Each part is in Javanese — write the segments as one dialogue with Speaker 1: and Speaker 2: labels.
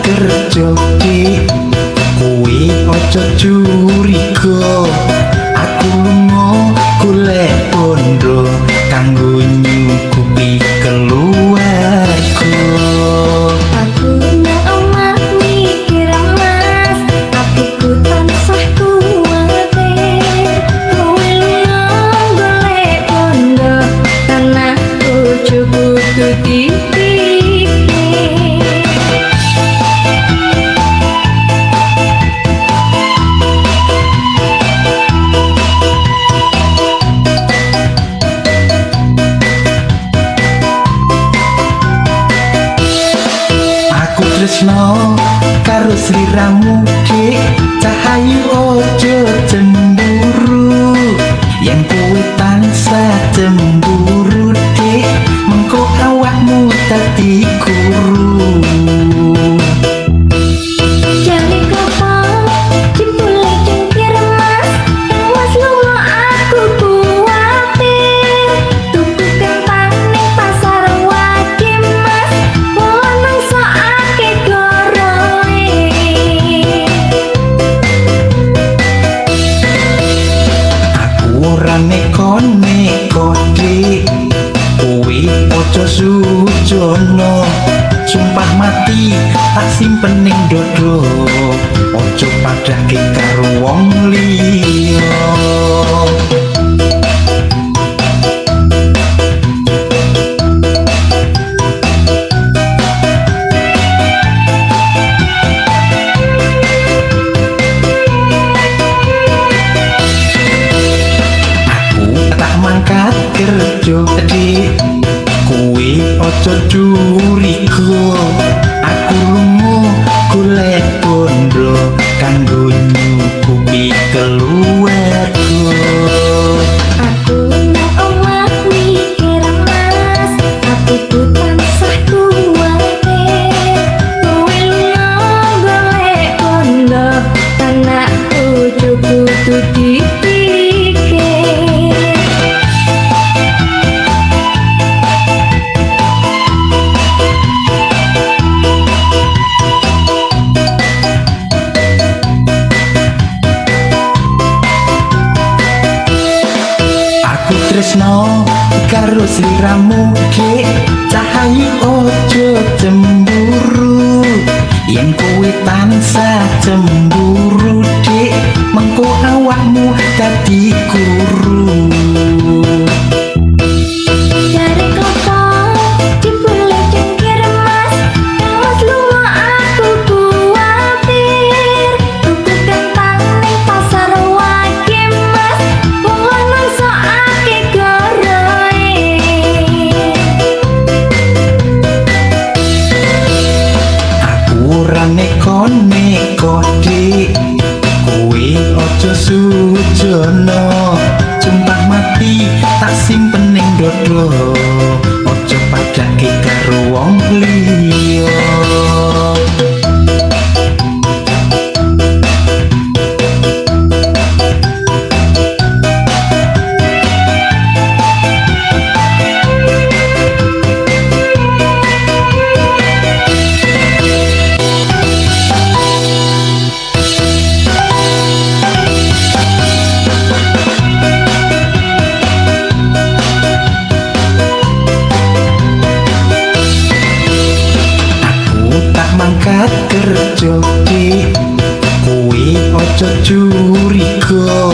Speaker 1: kerja dik, kowe aja curiga. Aku lunga golek bondo kanggo nyukupi keluarga.
Speaker 2: Aku nang omah mikir mas, atiku tansah kuwatir. Kowe lunga golek bondo, anakku kudu dipikir.
Speaker 1: Aku tresno karo sliramu dik, cahayu ojo cemburu. Yen kowe tansah cemburu dik, mengko awakmu dadi kuru.
Speaker 2: Jare klopo jebule cengkir mas, mas lunga aku kuwatir. Tuku kentang ning pasar wage mas, wong lanang sakake goroe.
Speaker 1: Aku ora neko-neko dik, kowe aja sujono. Sumpah mati tak simpen ning dodo, aja padhake karo wong liya. Aku tak mangkat kerja dik, kowe aja curiga. Aku lunga golek bondo kanggo nyukupi keluarga.
Speaker 2: Aku nang omah mikir mas, atiku tansah kuwatir. Kowe lunga golek bondo, anakku kudu dipikir.
Speaker 1: Aku tresno karo sliramu dik, cahayu ojo cemburu. Yen kowe tansah cemburu dik, mengko awakmu dadi kuru.
Speaker 2: Jare klopo jebule cengkir mas, mas lunga aku kuwatir. Tuku kentang ning pasar wage mas, wong lanang sakake goroe.
Speaker 1: Aku ora neko-neko dik, kowe aja sujono. Sumpah mati tak simpen ning dodo, aja padhake karo wong liya. Aku tak mangkat kerja dik, kowe aja curiga.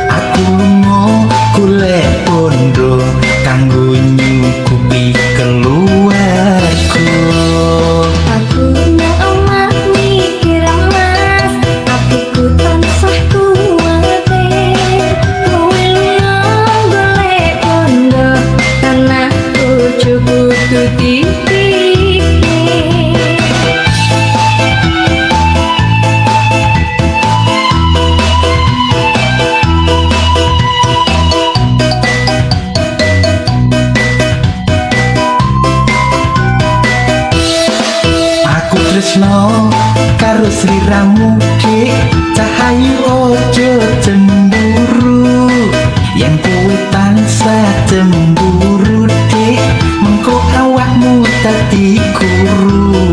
Speaker 1: Aku lunga golek bondo kanggo nyukupi keluarga.
Speaker 2: Aku nang omah mikir mas, atiku tansah kuwatir. Kowe lunga golek bondo, anakku kudu dipikir.
Speaker 1: Aku tresno karo sliramu dik, cahayu ojo cemburu. Yen kowe tansah cemburu dik, mengko awakmu dadi kuru.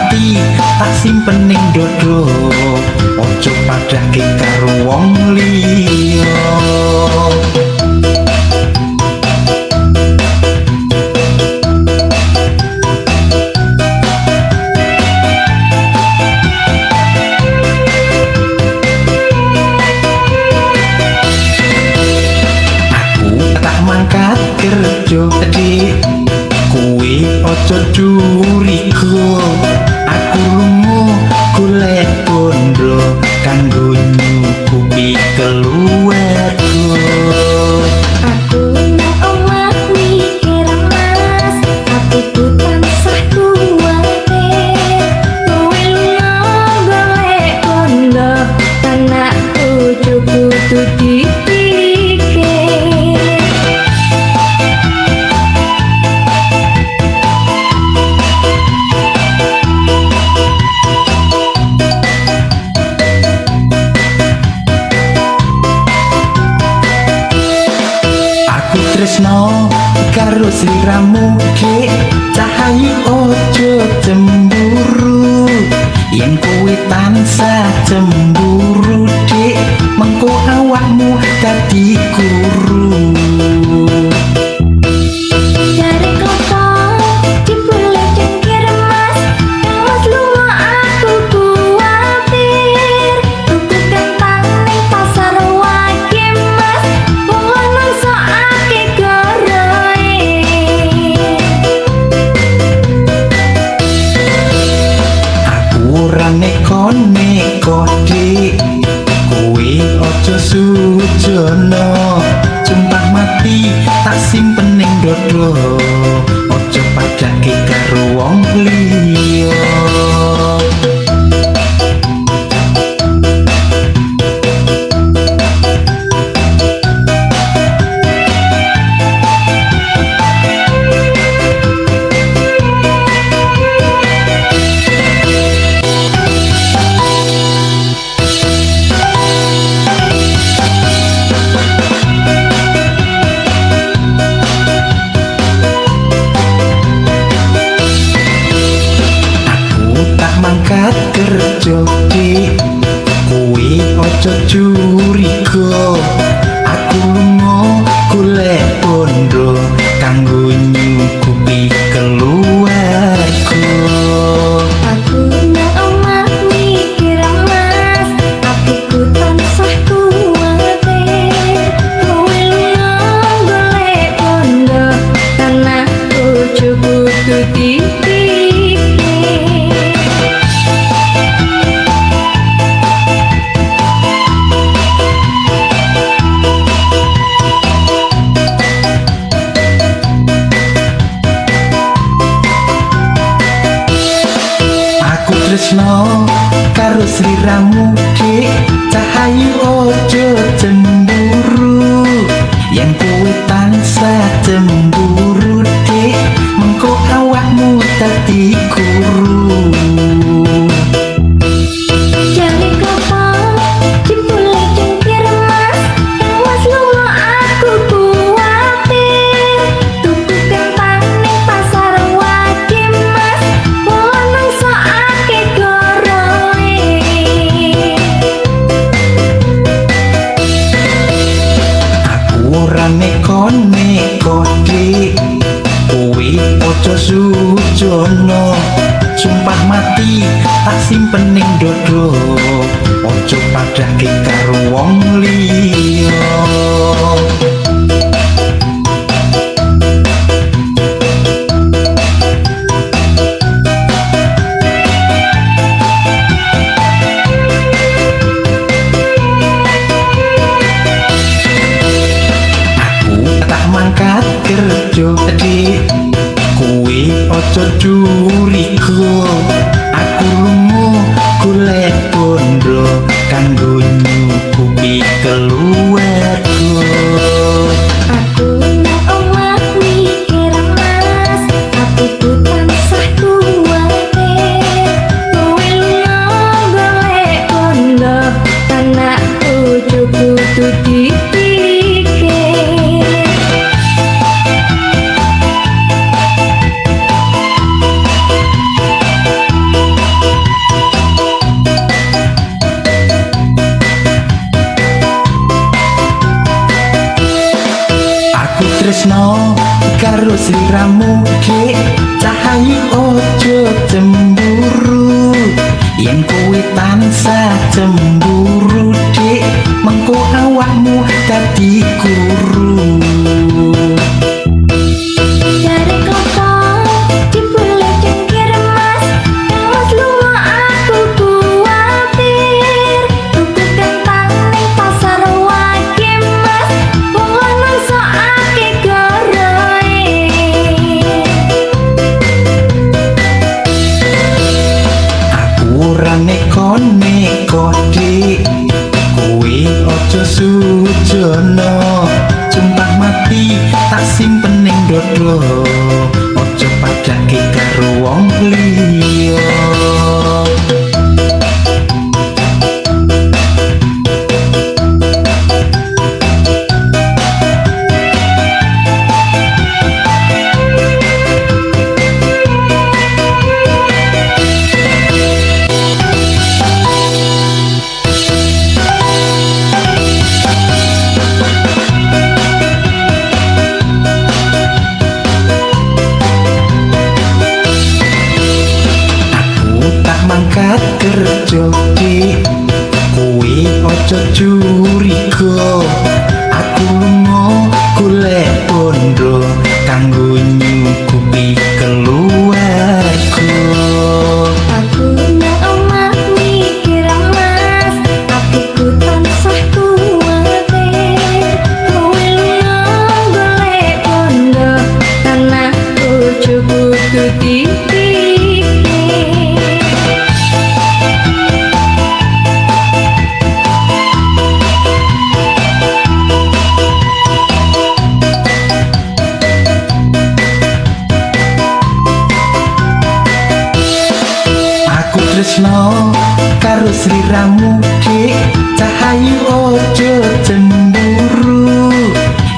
Speaker 1: mati tak simpen ning dodo, ojo padhake karo wong liya. Aku tak mangkat kerja dik, kowe aja curiga. Aku lunga golek bondo kanggo nyukupi keluarga.
Speaker 2: Aku nang omah mikir mas, atiku tansah kuwatir. Kowe lunga golek bondo, anak bojo kudu dipikir.
Speaker 1: Aku tresno karo sliramu dik, cahayu ojo cemburu. Yen kowe tansah cemburu dik, mengko awakmu dadi kuru.
Speaker 2: Jare klopo jebule cengkir mas, kang mas lunga aku kuwatir. Tuku kentang ning pasar wage mas, wong lanang sakake goroe.
Speaker 1: Aku ora neko-neko dik, kowe aja sujono. Sumpah mati tak simpen ning dodo, aja padhake karo wong liya. Aku tak mangkat kerja dik, kowe aja curiga. Aku lunga golek bondo kanggo nyukupi keluarga.
Speaker 2: Aku nang omah mikir mas, atiku tansah kuwatir. Kowe lunga golek bondo, anak bojo kudu dipikir.
Speaker 1: Aku tresno karo sliramu dik, cahayu ojo cemburu. Yen kowe tansah cemburu dik, mengko awakmu dadi kuru.
Speaker 2: Jare klopo jebule cengkir mas, kang mas lunga aku kuwatir. Tuku kentang ning pasar wage mas, wong lanang sakake goroe.
Speaker 1: Aku ora neko-neko dik, kowe aja sujono. Sumpah mati tak simpen ning dodo, aja padhake karo wong liya. Aku tak mangkat kerja dik, kowe aja curiga. Aku lunga golek bondo kanggo nyukupi keluarga. neko-neko dik, kowe aja sujono. Sumpah mati tak simpen ning dodo, aja padake karo wong liya. Aku tak mangkat kerja dik, kowe aja curiga. Aku lunga golek bondo kanggo nyukupi keluarga.
Speaker 2: Aku nang omah mikir mas, atiku tansah kuwatir. Kowe lunga golek bondo, anak bojo kudu dipikir.
Speaker 1: Aku tresno karo sliramu dik, cahayu ojo cemburu.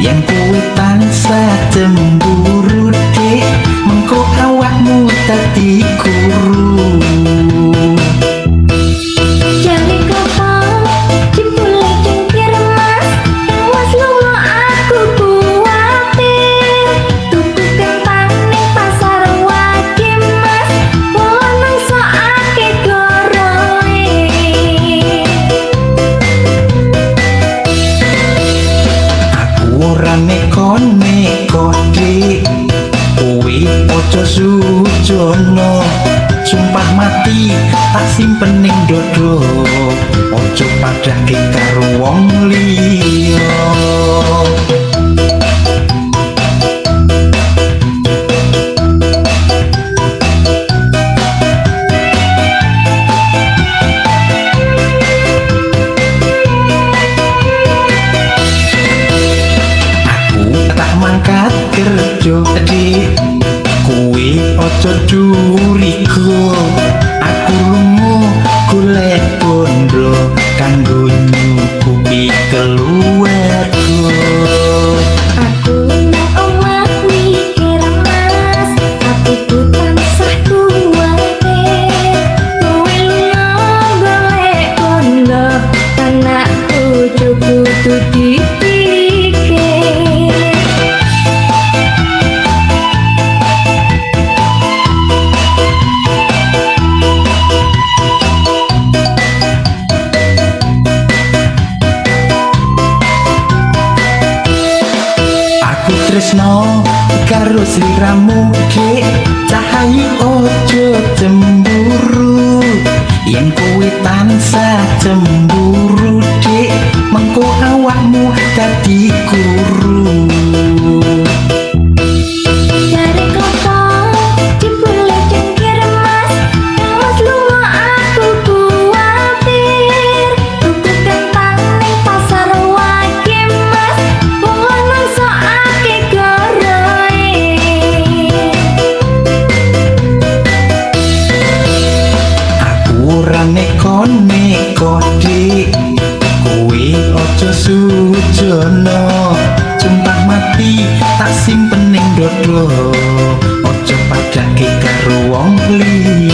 Speaker 1: Yen kowe tansah cemburu dik, mengko awakmu dadi kuru.
Speaker 2: Jare klopo jebule cengkir mas, awas lunga aku kuwatir. Tuku kentang ning pasar wage mas, wong lanang sakake goroe.
Speaker 1: Aku ora neko-neko dik, kowe aja sujono. Sumpah mati tak simpen ning dodo, aja padake karo wong liya. Aku tak mangkat kerja dik, kowe aja curiga. Aku lunga golek bondo kanggo nyukupi keluarga.
Speaker 2: Aku nang omah mikir mas, atiku tansah kuwatir. Kowe lunga golek bondo, anak bojo kudu dipikir.
Speaker 1: Aku tresno karo sliramu dik, cahayu ojo cemburu. Yen kowe tansah cemburu dik, mengko awakmu dadi kuru.
Speaker 2: Jare klopo jebule cengkir mas, awas lunga aku kuwatir. Tuku kentang ning pasar wage mas, wong lanang sakake goroe.
Speaker 1: Aku ora neko-neko dik, kowe aja sujono. Sumpah mati tak simpen ning dodo, aja padake karo wong liya.